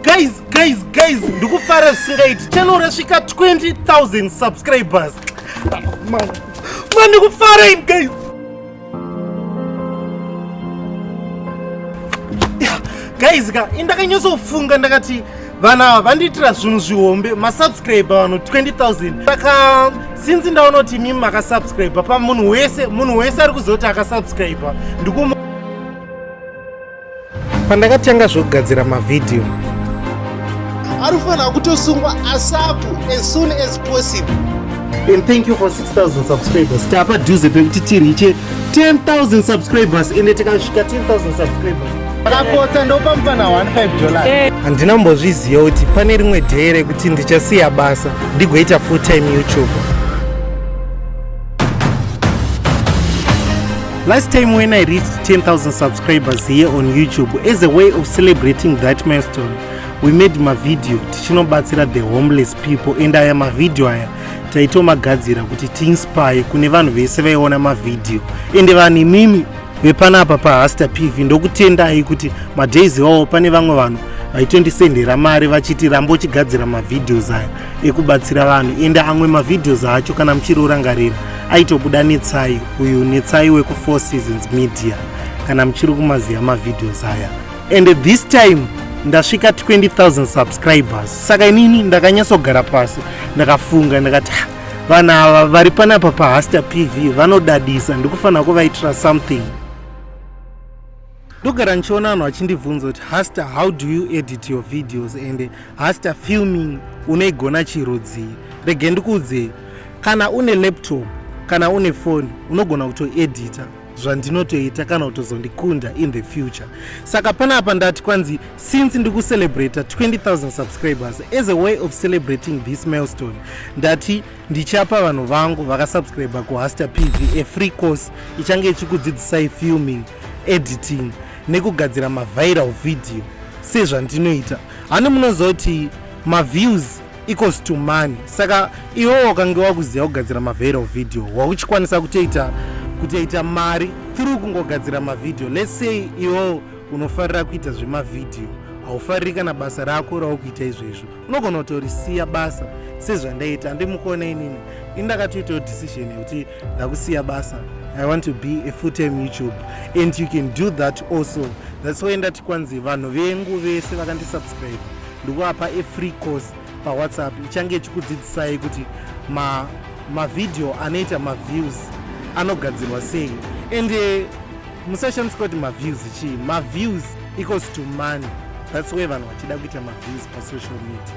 Guys, guys, guys, ndikufara zvisingaiti. Channel rasvika 20,000 subscribers. Man, man, ndikufara ini guys. Yeah, guys ka, indakanyatsofunga ndakati vanhu ava vandiitira zvinhu zvihombe, masubscriber vanhu 20,000. Saka since ndaona kuti imimi makasubscriber pamunhu wese, munhu wese ari kuziva kuti akasubscriber, ndikumu Pandakatanga zvekugadzira mavhidhiyo, Ari kufanira kutosungwa asapu, as soon as possible. And thank you for 6000 subscribers. Taapadhuze pekuti tiriche 10,000 subscribers, ende tikasvika 10,000 subscribers, Akapotsa ndopa mufana $15. Handina kumbozviziva kuti pane rimwe day rekuti ndichasiya basa ndigoita full time YouTube. Last time when I reached 10,000 subscribers here on YouTube, as a way of celebrating that milestone, we made mavideo tichinobatsira the homeless people, and aya mavideo aya taitomagadzira kuti tiinspire kune vanhu vese vaiona mavideo. Ende vanhu imimi vepanapa paHaster PV, ndokutendai kuti madays iwawo pane vamwe vanhu vaitondisendera mari vachiti ramba uchigadzira mavideos aya ekubatsira vanhu. Ende amwe mavideos acho, kana muchiri urangarira, aitobuda Netsai uyu, Netsai wekuFour Seasons Media, kana muchiri kumaziva mavideos aya. And this time ndasvika 20,000 subscribers, saka inini ndakanyatsogara pasi, ndakafunga, ndakati, "Ah, vanhu ava vari panapa paHaster PV vanodadisa, ndikufanira kuvaitira something." Ndogara ndichiona vanhu vachindibvunza kuti, "Haster, how do you edit your videos?" And, "Haster, filming unoigona chirudzii?" Rege ndikuudzei, kana une laptop, kana une foni, unogona kutoedita zvandinotoita kana kutozondikunda in the future. Saka panapa ndati kwanzi, since ndikucelebrata 20,000 subscribers, as a way of celebrating this milestone, ndati ndichapa vanhu vangu vakasubscribe kuHaster PV a free course ichange ichikudzidzisai filming, editing nekugadzira maviral video sezvandinoita. Hani munoziva kuti maviews equals to money? Saka iwewo wakange wakuziva kugadzira maviral video, wakuchikwanisa kutoita mari through kungogadzira mavideo. Let's say iwewo unofarira kuita zvemavideo, haufariri kana basa rako raukuita izvezvo, unogona kutorisiya basa sezvandaita. Handimukuona inini, ini ndakatoitawo decision yekuti ndakusiya basa, I want to be a full time YouTube, and you can do that also. That's why ndati kwanzi vanhu vengu vese vakandisubscribe, ndikuvapa a free course paWhatsApp ichange ichikudzidzisai kuti mavhidhiyo anoita maviews anogadzirwa sei. And musashandiswa kuti maviews chii. Maviews equals to money. That's why vanhu vachida kuita maviews pasocial media,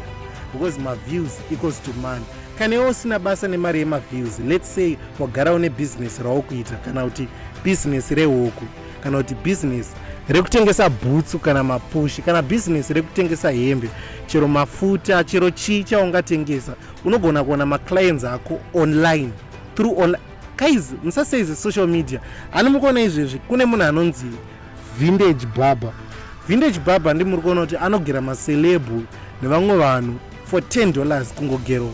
because maviews equals to money. Kana iwe usina basa nemari yemaviews, let's say wagara une bhizinesi raukuita, kana kuti bhizinesi rehuku, kana kuti bhizinesi rekutengesa bhutsu kana mapushi, kana bhizinesi rekutengesa hembe, chero mafuta, chero chii chaungatengesa, unogona kuona maclients ako online, through online. Guys, musaseize social media. Hani mukuona izvezvi kune munhu anonzi Vintage Barber. Vintage Barber, ndimuri kuona kuti anogera maceleb nevamwe vanhu for $10, kungogerwa,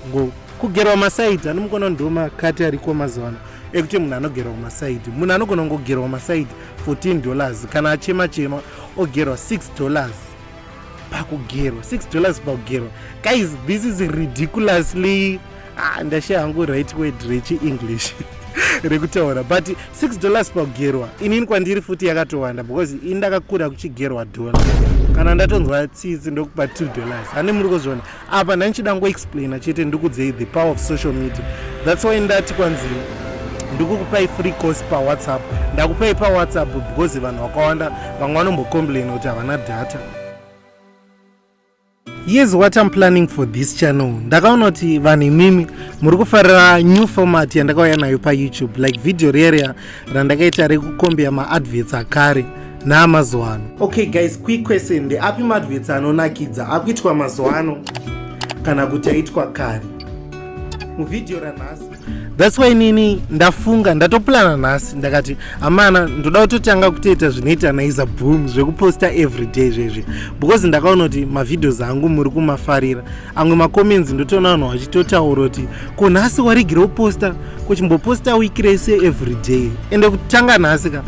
kugerwa masaidi. Hani mukuona ndo makati ariko mazuva ano ekuti munhu anogerwa kumasaidi, munhu anogona kungogerwa masaidi for $10, kana achema chema ogerwa $6 pakugerwa, $6 pakugerwa. Guys, this is ridiculously, ah, ndashaya hangu right word rechiEnglish rekutaura, but $6 pakugerwa, inini kwandiri futi yakatowanda, because ini ndakakura kuchigerwa dhola. Kana ndatonzwa tsitsi, ndokupa $2. Hane muri kuzviona apa, ndandichida ngoexplaina chete, ndikudzei the power of social media. That's why ndati kwanzi ndikukupai free course paWhatsApp. Ndakupai paWhatsApp because vanhu vakawanda vamwe vanombocomplaina kuti havana data. Here's what I'm planning for this channel. Ndakaona kuti vanhu imimi muri kufarira new format yandakauya nayo paYouTube, like video reria randakaita rekukombeya maadverts akare naamazuva ano. Okay guys, quick question: ndeapi maadverts anonakidza, akuitwa mazuva ano kana kuti aitwa kare? Muvhidhiyo ranhasi, that's why nini ndafunga, ndatoplana nhasi, ndakati amana, ndoda kutotanga kutoita zvinoita Naiza Boom, zvekuposta everyday zvezvi, because ndakaona kuti mavideos angu muri kumafarira. Amwe macomments ndotoona vanhu vachitotaura kuti, "Ko nhasi waregera kuposta? Kuchimboposta wiki rese everyday." Ende kutanga nhasi ka,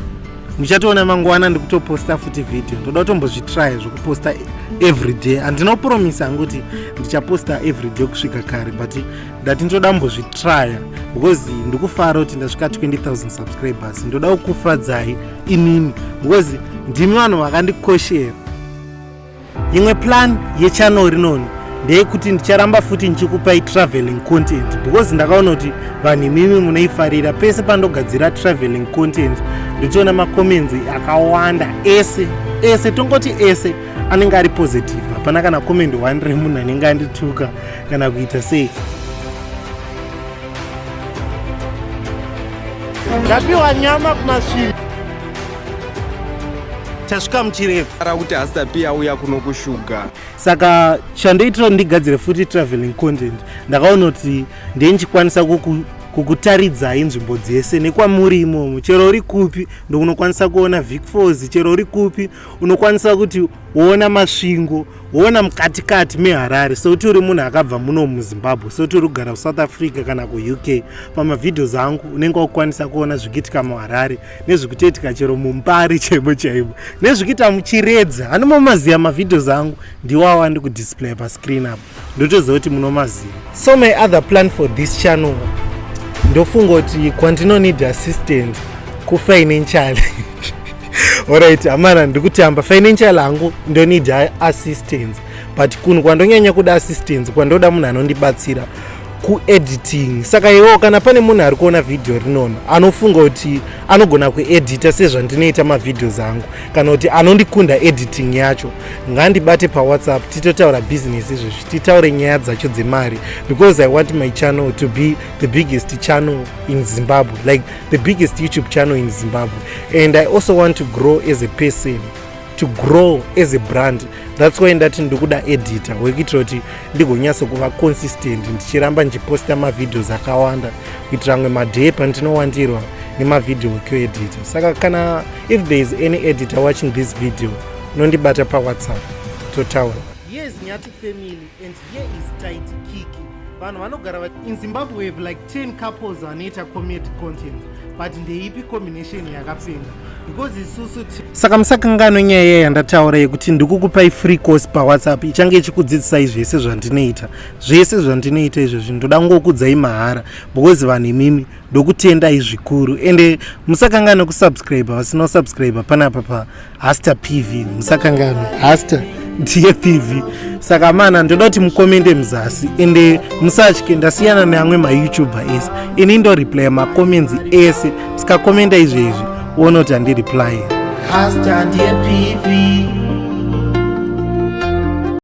Muchatoona mangwana ndikutoposta futi video. Ndoda kutombozvitrya zvekuposta everyday. Handinopromisa hangu kuti ndichaposta everyday kusvika kare, but ndati ndoda mbozvitrya because ndikufara kuti ndasvika 20,000 subscribers. Ndoda kukufadzai inini because ndimi vanhu vakandikoshera. Imwe plan yechannel rinoni ndeyekuti ndicharamba futi ndichikupai traveling content, because ndakaona kuti vanhu imimi munoifarira. Pese pandogadzira traveling content, ndichiona macomments akawanda, ese ese, tongoti ese anenge ari positive. Hapana kana comment one remunhu anenge andituka kana kuita sei. Ndapiwa nyama kuMasvingo, tasvika muChirefu. Ara kuti Hasta P auya kuno kushuga. Saka chandoitira kuti ndigadzire futi traveling content, ndakaona kuti ndendichikwanisa kukutaridzai nzvimbo dzese nekwamuri imomo. Chero uri kupi, ndokunokwanisa kuona Vic Falls. Chero uri kupi, unokwanisa kuti woona Masvingo, woona mukatikati meHarare. Sekuti uri munhu akabva muno muZimbabwe, sekuti uri kugara kuSouth Africa kana kuUK, pamavhidhios angu unenge wakukwanisa kuona zvikuitika muHarare nezvikutoitika chero muMbare chaimo chaimo, nezvikuita muChiredzi. Hanimomaziva mavhidhios angu ndiwawa ndikudisplay pascreen apo, ndotoziva kuti munomaziva. So my other plan for this channel, ndofunga kuti kwandinoneed assistant kufinancial. Alright amana, ndikutamba. Financial hangu ndoneed assistance, but kunhu kwandonyanya kuda assistance, kwandoda munhu anondibatsira, kuediting. Saka iwo kana pane munhu ari kuona vhidhiyo rinono anofunga kuti anogona kuedita sezvandinoita mavhidhios angu, kana kuti anondikunda editing yacho, ngandibate paWhatsApp, titotaura business izvezvi, titaure nyaya dzacho dzemari, because I want my channel to be the biggest channel in Zimbabwe, like the biggest YouTube channel in Zimbabwe. And I also want to grow as a person, to grow as a brand. That's why ndati ndikuda editor wekuitira kuti ndigonyatso kuva consistent, ndichiramba ndichiposta mavideos akawanda, kuitira amwe maday pandinowandirwa nemavhidhiyo ekuedita. Saka kana if there is any editor watching this video, unondibata paWhatsApp, totaura. Here is Nyati family and here is Taiti Kiki. Vanhu vanogara in Zimbabwe, we have like 10 couples vanoita comedy content, but ndeipi combination yakapenga? Because isusu, saka musakanganwe nyaya yandataura yekuti ndikukupai free course paWhatsApp ichange ichikudzidzisai zvese zvandinoita. Zvese zvandinoita izvozvi ndoda ngokudzai mahara, because vanhu imimi ndokutendai zvikuru. Ende musakanganwe kusubscribe, vasina kusubscribe panapa paHaster PV, musakanganwe Haster ndiye PV. Saka mana, ndoda kuti mukomende muzasi, ende musatye, ndasiyana neamwe maYouTuber ese, ini ndoreplya macomments ese. Sika komenda izvezvi uone kuti handireply. Haster ndiye PV.